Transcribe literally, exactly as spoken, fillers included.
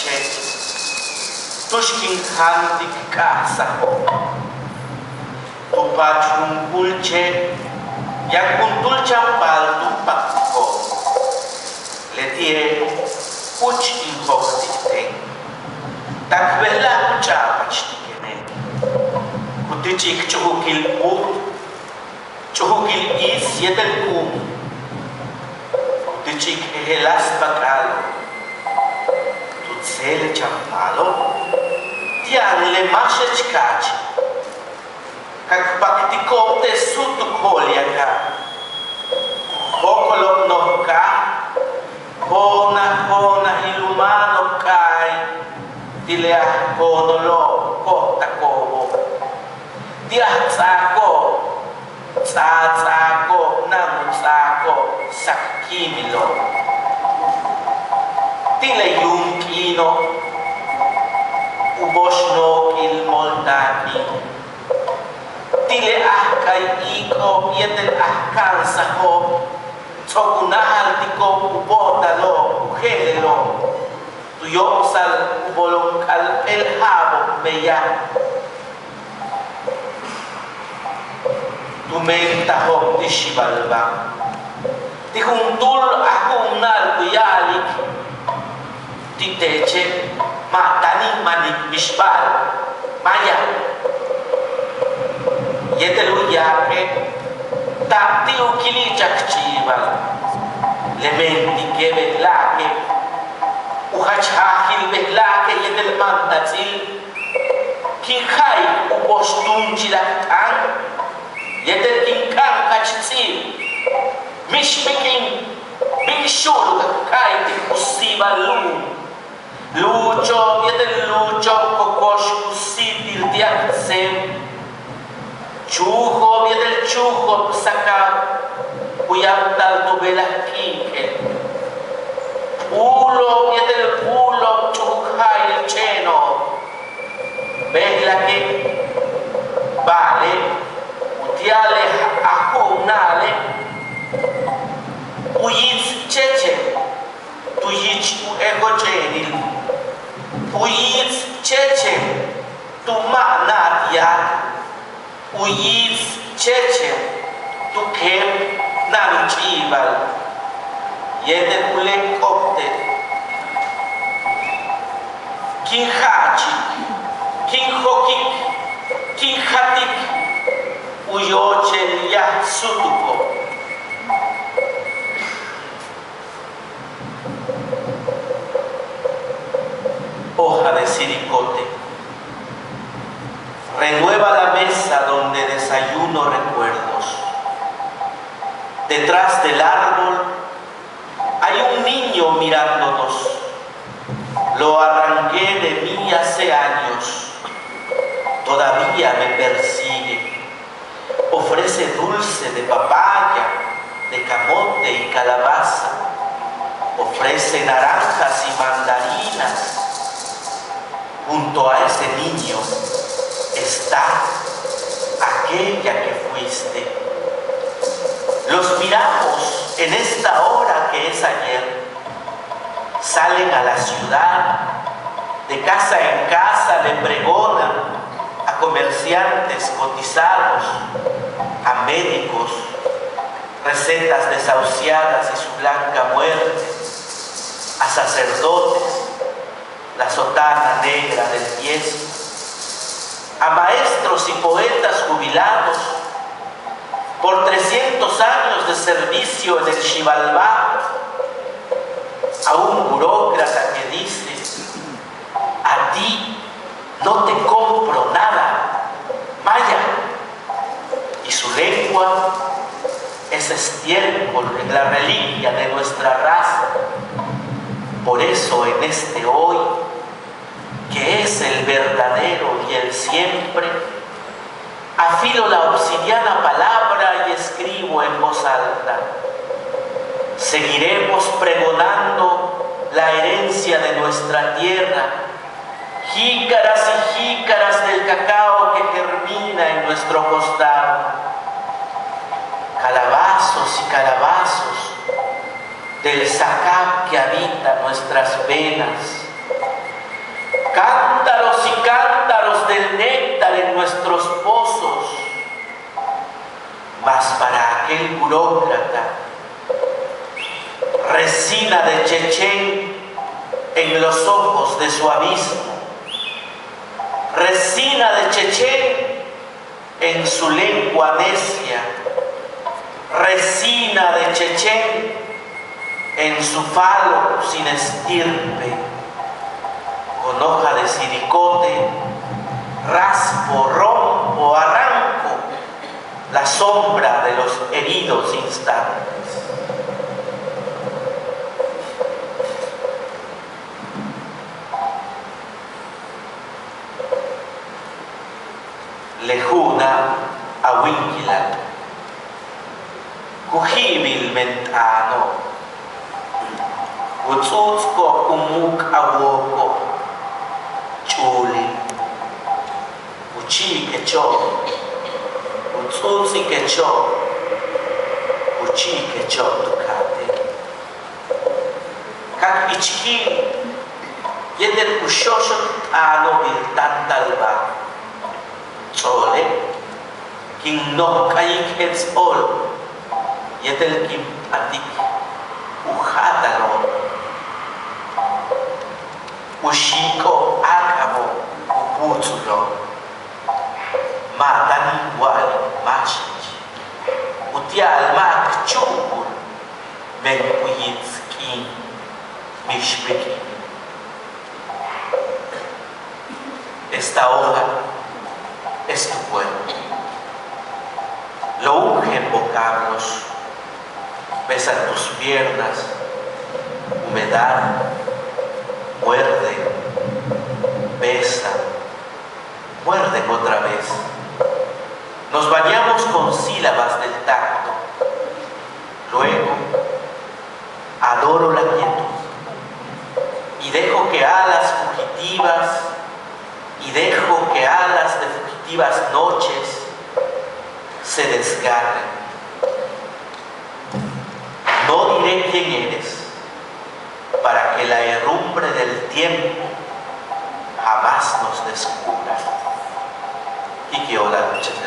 che' tu'ux kin jantik k'a'ajsajo'ob. Tu paach junkúul che' yaan juntúul chan paal tun paktiko'ob. Leti'e' úuch in jóok'tik ten. Tak bejla'e' ku ch'a'apachtikene'. Ku tich'ik ch'u'ukil put, ch'u'ukil iis yéetel k'uum. Ku tich'ik jejeláas pak'alo'. Tu tseel chan paalo'. Ti'an le máaxech kaach. Ka k paktiko'ob te' súutuk jo'oliyaka'. Jóok'olo'ob noj k'aaj, jo'onaj jo'onajil u máano'ob k'aay ti' le ajkoonolo'ob ko'otako'obo'. Ti' ajts'aako'ob, ts'aats'aako'ob, na'an u ts'aako'ob sak kíimilo'. Ti' le yuum k'iino', u boox nook'il moltaak'in. Ti' le ajk'ay iiko'ob yéetel ajka'ansajo'ob, ts'o'ok u náajaltiko'ob u bo'otalo'ob, u je'elelo'ob, tu yo'osal u bolon k'alp'éel ja'abo'ob meyaj. Tu meentajo'ob ti' xi'ibal ba'al. Ti' juntúul a ju'una'al ku ya'alik ti' teeche' ma' táan in manik mixba'al, maaya. Yéetel u yaabe' ta' ti' u kili'ichak ch'i'ibal. Le meentike' bejla'e' u jach jaajil bejla'e' yéetel mantats'il. Kin ja'ik u boox túunchilaj t'aan yéetel kin k'a'ankach ts'íib. Mix bik'in, bix xu'ul ka k ka'ay ti' ku si'ibal lu'um. Lu'ucho'ob yéetel lu'ucho'ob kokox ku síitil ti' a k tseem. Chuujo'ob yéetel chuujo'ob saka'ab ku yamtal tu beel a k'i'ik'el. P'uulo'ob yéetel p'uulo'ob ch'u'uk ja'il ch'e'eno'ob. Bejla'e' ba'ale' uti'al le a ju'una'ale' u yits chéechen tu yich u ejoch'eenil. U yits chéechen tu ma' na'at yaak. U yits chéechen tu keep na'an u ch'i'ibal yéetel u le k'óopteel. Kin ja'achik, kin jokik, kin jatik u yoochel yaj súutuko'. Hoja de siricote. Renueva la mesa donde desayuno recuerdos. Detrás del árbol hay un niño mirándonos. Lo arranqué de mí hace años. Todavía me persigue. Ofrece dulce de papaya, de camote y calabaza. Ofrece naranjas y mandarinas. Junto a ese niño está aquella que fuiste. Los miramos en esta hora que es ayer. Salen a la ciudad, de casa en casa le pregonan a comerciantes cotizados, a médicos, recetas desahuciadas y su blanca muerte, a sacerdotes, la sotana negra del diezmo, a maestros y poetas jubilados por trescientos años de servicio en el Xibalbá, a un burócrata que dice: "A ti no te compro nada, vaya". Y su lengua es estiércol, es la reliquia de nuestra raza. Por eso en este hoy, que es el verdadero y el siempre, afilo la obsidiana palabra y escribo en voz alta. Seguiremos pregonando la herencia de nuestra tierra, jícaras y jícaras del cacao que germina en nuestro costal, calabazos y calabazos del sacab que habita nuestras venas. Cántaros y cántaros del néctar en nuestros pozos, mas para aquel burócrata, resina de chechén en los ojos de su abismo, resina de chechén en su lengua necia, resina de chechén en su falo sin estirpe, con hoja de siricote, raspo, rompo, arranco la sombra de los heridos instantes. Le ju'una' a wíinkilal ku ji'ibil men t'aano', ku ts'u'uts'ko'ob u muuk' a wooko', ch'uulil, ku chi'ikecho'ob, ku ts'u'uts'ikecho'ob, ku chi'ikecho'ob tu ka'atéen. Ka k ichkil yéetel ku xooxot t'aano'obil táantalbáa. Ts'o'ole' kin noj k'ayik jets' óol yéetel kin p'atik u ja'atalo'ob, u xiiko'ob áak'abo'ob u puutsulo'ob. Ma' táan in wa'alik máaxich uti'al ma' k chu'ukul men ku yits' k'iin mix bik'in. Esta hoja es tu cuerpo. Lo ungen vocablos, besan tus piernas, humedad, muerde, besa, muerde otra vez. Nos bañamos con sílabas del tacto. Luego, adoro la quietud y dejo que alas fugitivas, y dejo que alas de fugitivas noches se desgarren. No diré quién eres para que la herrumbre del tiempo jamás nos descubra. Ji'ik yo'olal, muchas